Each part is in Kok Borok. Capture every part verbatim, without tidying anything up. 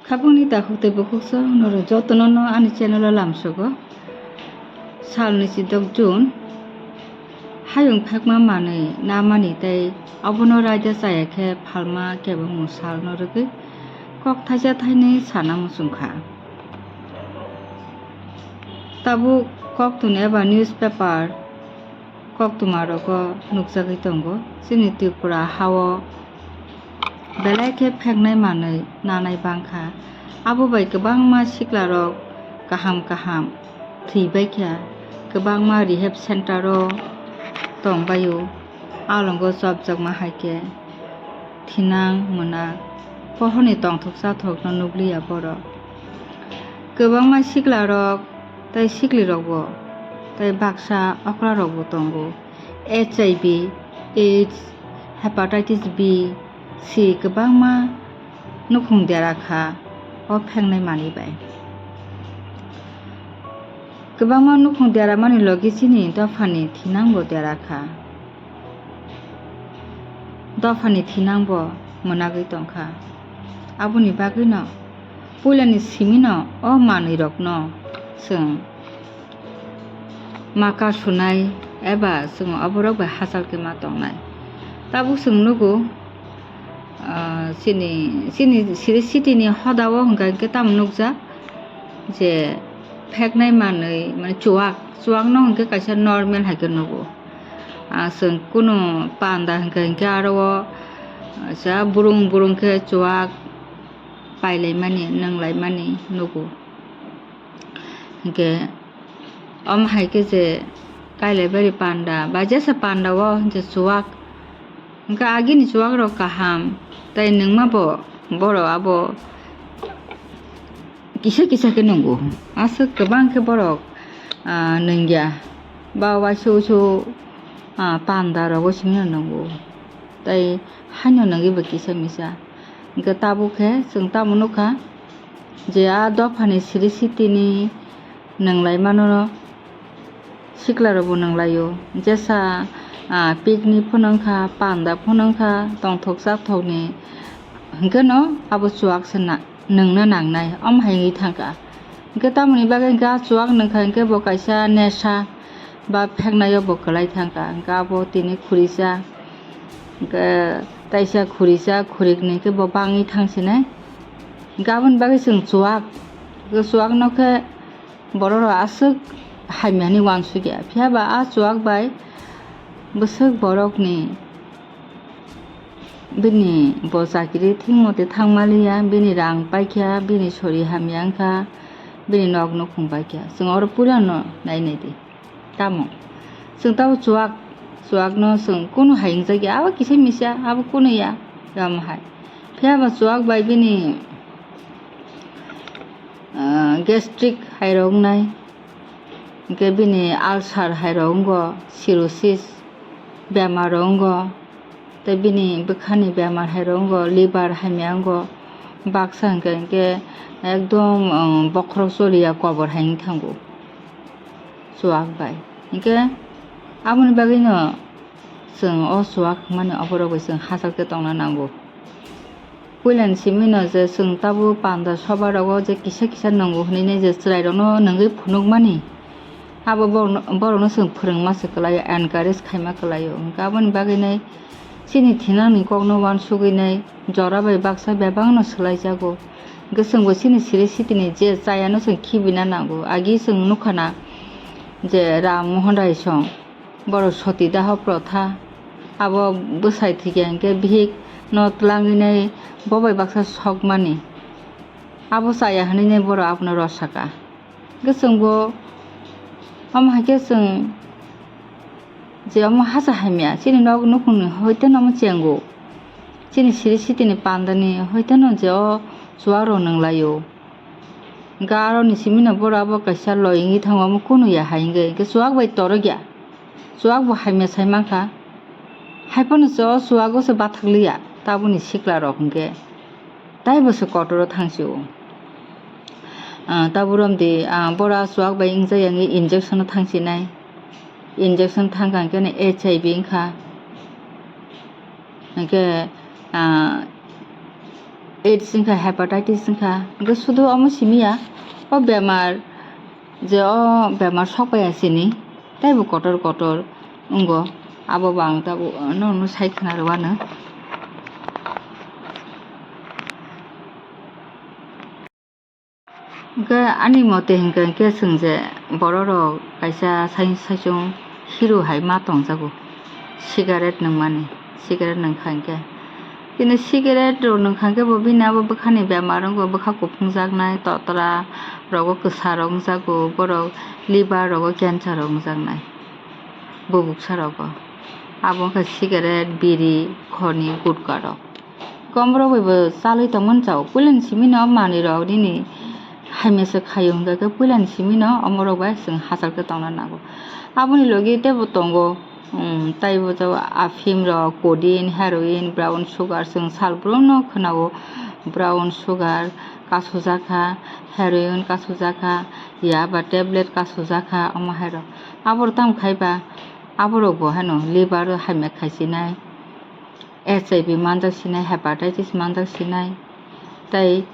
Tabukni takhuk tei bukhuk song norok jotono no ani channel o lamsogo. Salni chidok June, hayung phekma manwi namani tei obono raida chaya khe phalma kebengmung salno rwgwi kok thaisa thainwi sana muchungkha. Tabuk koktwma eba newspaper koktwma rogo nukjagwi tongo. Chini Tripura hao belai khe pheknai manwi nanai bangkha. Abo bai kwbangma siklarok kaham kaham thwi baikha, kwbangma rehab center o tongbaio. Alongo chopjakma hai khe thinang mwnak pohorni tongthok chathokno nukliya borok. Kwbangma siklarok tei siklirokbo tei baksa okrarokbo tongo. H I V, AIDS, hepatitis B, C kwbangma nukhung dera kha o pheknai manwi bai. Kwbangma nukhung dera mani logi chini dophani thinangbo dera kha. Dophani thinangbo mwnagwi tongkha. Aboni bagwino puilani simino o manwirokno chwng ma kasunai eba chwng oborok bai hachal khe ma tongnai. Tabuk chwng nugo, ah, chini, chini Sri City ni hodao hwnkha hwnkhe tamo nukjak je pheknai manwi, mane chuwak, chuwakno hwnkhe kaisa normal hai khe nugo. Ah, chwng kunu panda hwnkha hwnkhe aro o, ah, sa burung burung khe chuwak pailaimani, nwnglaimani nugo. Hwnkhe omo hai khe je Kailaibari panda ba jesa panda o je chuwak, hwnkhe agini chuwak rok kaham, tei nwngma bo borok abo kisa kisa khe nungo. Aswk kwbang khe borok, ah, nungya ba uaisa uaisa, ah, panda rogo simi no nungo. Tei haino nungwi bo kisa misa. Hwnkhe tabuk khe chwng tamo nukha je a dophani Sri City ni nunglaimano siklarokbo nunglaio. Jesa, ah, picnic phano wngkha, panda phano wngkha, tongthok chathokni hwnkhe no abo chuwak se na-, nungna nangnai, omo hai wngwi thangkha. Hwnkhe tamoni bagwi hwnkhe a chuwak nungkha hwnkhe bo kaisa nesa ba pheknaio bo kwlai thangkha. Hwnkhe abo tini khurisa, hwnkhe taisa khurisa, khuriknwi hwnkhe bo bangwi thangsinai. Hwnkhe aboni bagwi chwng chuwak, chuwakno khe borok rok aswk hamya hinwi uansukya, phiya ba a chuwak bai bwswk borokni bini bo chakiri thik mote thang maliya, bini rang paikha, bini sori hamya wngkha, bini nok nukhung paikha. Chwng oro puila no nai nai di. Tamo chwng tabo chuwak, chuwakno chwng kunu hai wngjakya, abo kisa misa, abo kunu ya, tamo hai. Phiya ba chuwak bai bini, ah, gastric hai rok wngnai, hwnkhe bini ulcer hai rok wngo, cirrhosis bemar rok wngo, tei bini bwkhani bemar hai rok wngo, liver hamya wngo, baksa hwnkhe, hwnkhe ekdom, um, bokhorok choliya kobor hai wng thango chuwak bai. Hwnkhe aboni bagwino chwng o chuwak mani oborok bai chwng hachal khe tongna nango. Puilani simino je chwng tabuk panda soba rogo je kisa kisa nungo hinui je chwrai rokno nungwi phunukmani, abo borokno, borokno chwng phwrwngma se kwlaio, encourage khaima kwlaio. Hwnkhe aboni bagwinai chini thinangni kokno uansugwinai jora bai baksa bebakno swlaijago. Hwnkhe chwngbo chini siri sitini je chayano chwng khibina nango. Agi chwng nukha na je Ram Mohan Rai song. Borok soti daho protha, abo bwsai thwikya hwnkhe bihik no twlangwi nai bo bai baksa sokmani, abo chaya hwnwi nai borok abono rw saka. Hwnkhe chwngbo omo hai khe chwng je omo hacha hamya chini nok nukhungni hoiteno omo chengo, chini siri sitini pandani hoiteno je o chuwak rok nunglaio. Hwnkhe aroni simino borok abo kaisa loi wngwi thango, omo kunu ya hai wngwi. Hwnkhe chuwak bai torokya. Chuwak bo hamya sai mankha. Haiphano se o chuwago se bathakliya, tabukni siklarok hwnkhe. Taibo se kotoro thangsio. Ah, tabuk romdi, ah, borok a chuwak bai wngjakya wngwi injection-o thangsinai. Injection thangkha hwnkhe no H I V wngkha. Hwnkhe, ah, AIDS wngkha, hepatitis wngkha, hwnkhe sudu omo simi ya, o bemar, je o bemar sokpaiya chini, teibo kotor kotor wngo, abo bo ang tabuk nono sai khwna rwano. Hwnkhe ani mote hwnkhe, hwnkhe chwng je borok rok kaisa sai-, saichung hero hai ma tongjago, cigarette nwngmani, cigarette nwngkha hwnkhe. Chini cigarette rok nwngkha hwnkhe bo bini abo bwkhani bemar wngo, bwkha kuphungjaknai, totra rogo kwsa rok wngjago, borok liver rogo cancer rok wngjaknai, bubuksa rogo. Abo wngkha cigarette, biri, khorni, gutka rok. Komborok bai bo chalwi tongmani chao. Puilani simi no manwi rok nini hamya se khaio hwnkhe, puilani simi no omorok bai chwng hachal khe tongna nango. Aboni logi teibo tongo, um, taibo jabo aphim rok, codeine, heroin, brown sugar, chwng sal brum no khwnao, brown sugar kasujak kha, heroin kasujak kha, yaba tablet kasujak kha, omo hai rok. Aborok tamo khai ba, aborok bo haino liver o hamya khaisinai. H I V manjak sinai, hepatitis manjak sinai, tei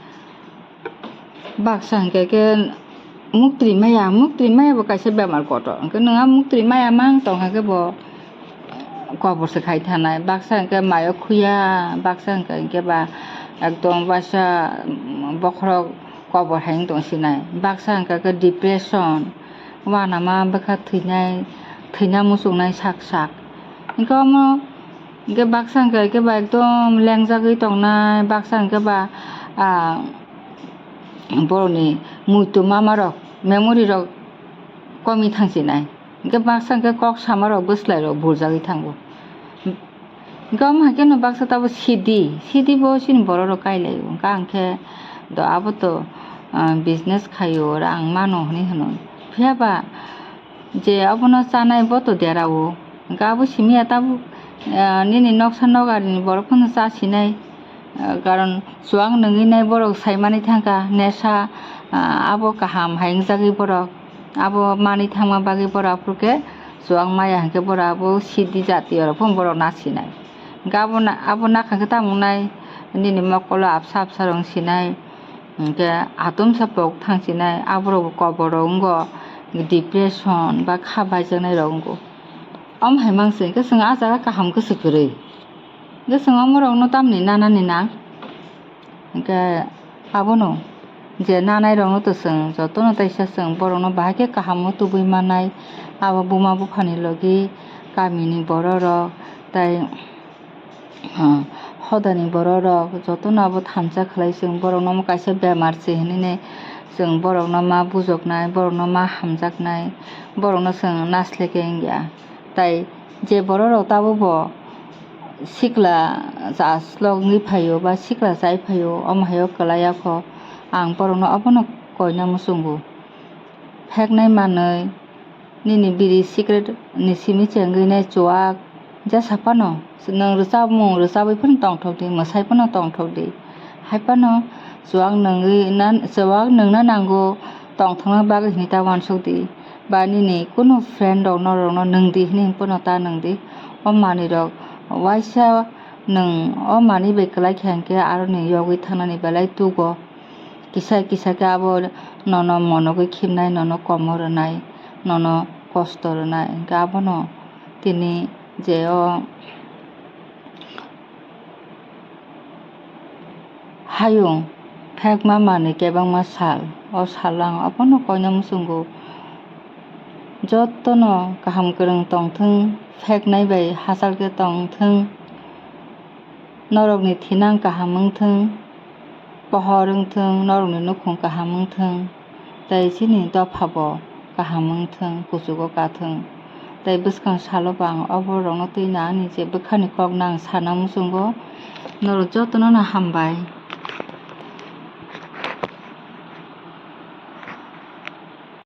baksa hwnkhe khe muktri maya, muktri maya bo kaisa bemar kotor. Hwnkhe nwng a muktri maya mang tongkha khe bo kobor se khai thanai. Baksa hwnkhe mayo khuya, baksa hwnkhe, hwnkhe ba ekdom waisa bokhorok kobor hai wng tong sinai. Baksa hwnkhe khe depression, uanama bwkha thwinai, thwina muchungnai sak sak. Hwnkhe omo Hwnkhe baksa hwnkhe, hwnkhe ba ekdom lengjagwi tongnai, baksa hwnkhe ba, ah, borokni muitu mamarok, memory rok komi thangsinai. Hwnkhe baksa hwnkhe kok samarok bwslairok buljagwi thango. Hwnkhe omo hai kheno baksa tabuk sidi, sidi bo chini bororok kailaio. Hwnkhe ang khe do abo to, ah, business khaio, rang mano hinwi hwno. Phiya ba, je obono chanai bo to derao. Hwnkhe abo simi ya tabuk, ah, nini noksa nogarini borok phano cha sinai. Ah, karon chuwak nungwi nai borok sai mani thangkha, nesa, ah, abo kaham hai wngjagwi borok. Abo manwi thangma bagwi borok aphuru khe chuwak maya hwnkhe borok abo sidi jati rok phano borok na sinai. Hwnkhe abo na, abo nakha khe tamo wngnai nini mokolo absa absa rok sinai. Hwnkhe atomsa pok thang sinai, aborok bo kobor rok wngo, depression ba kha baijaknai rok wngo. Omo hai mang se hwnkhe chwng ah jaga kaham khe se kwrwi. Hwnkhe chwng omorokno tamni nanani nang? Hwnkhe abono je nanai rokno to chwng jotono teisa chwng borokno bahai khe kaham o tubui mannai. Abo buma buphani logi kamini borok rok tei, ah, hodani borok rok jotono abo thansa khlai chwng borokno omo kaisa bemar se hinwi chwng borokno ma bujoknai, borokno ma hamjaknai, borokno chwng nasleke wngya. Tai je borok rok tabuk bo sikla chaslok wngwi phaio ba sikla chai phaio, omo hai o kwlai ya kho, ang borokno obono koina muchungo. Pheknai manwi nini biri cigarette ni simi chengwi nai chuwak jesa phano nwng rwchapmung rwchabwi phano tongthok di, mwsai phano tongthok di, hai phano chuwak nwngwi na, chuwak nwngna nango tongthokna bagwi hinwi ta uansuk di. Ba nini kunu friend rok norokno nwng di hinwi phano ta nwng di. O manwi rok waisa nwng o manwi bai kwlai kha hwnkhe aroni yogwi thangnani belai tugo. Kisa kisa khe abo nono monogwi khibnai, nono komo rwnai, nono kosto rwnai. Hwnkhe abono tini je o hayung phekma manwi kwbangma sal, o salo ang abono koina muchungo. Jotono kaham kwrwng tongthwng, pheknai bai hachal khe tongthwng, norokni thinang kaham wngthwng, pohor wngthwng, norokni nukhung kaham wngthwng. Tei chini dopha bo kaham wngthwng, kuchugo kathwng. Tei bwskang salo bo ang o borokno twi na ani je bwkhani kokno ang sana muchungo. Norok jotono no hambai.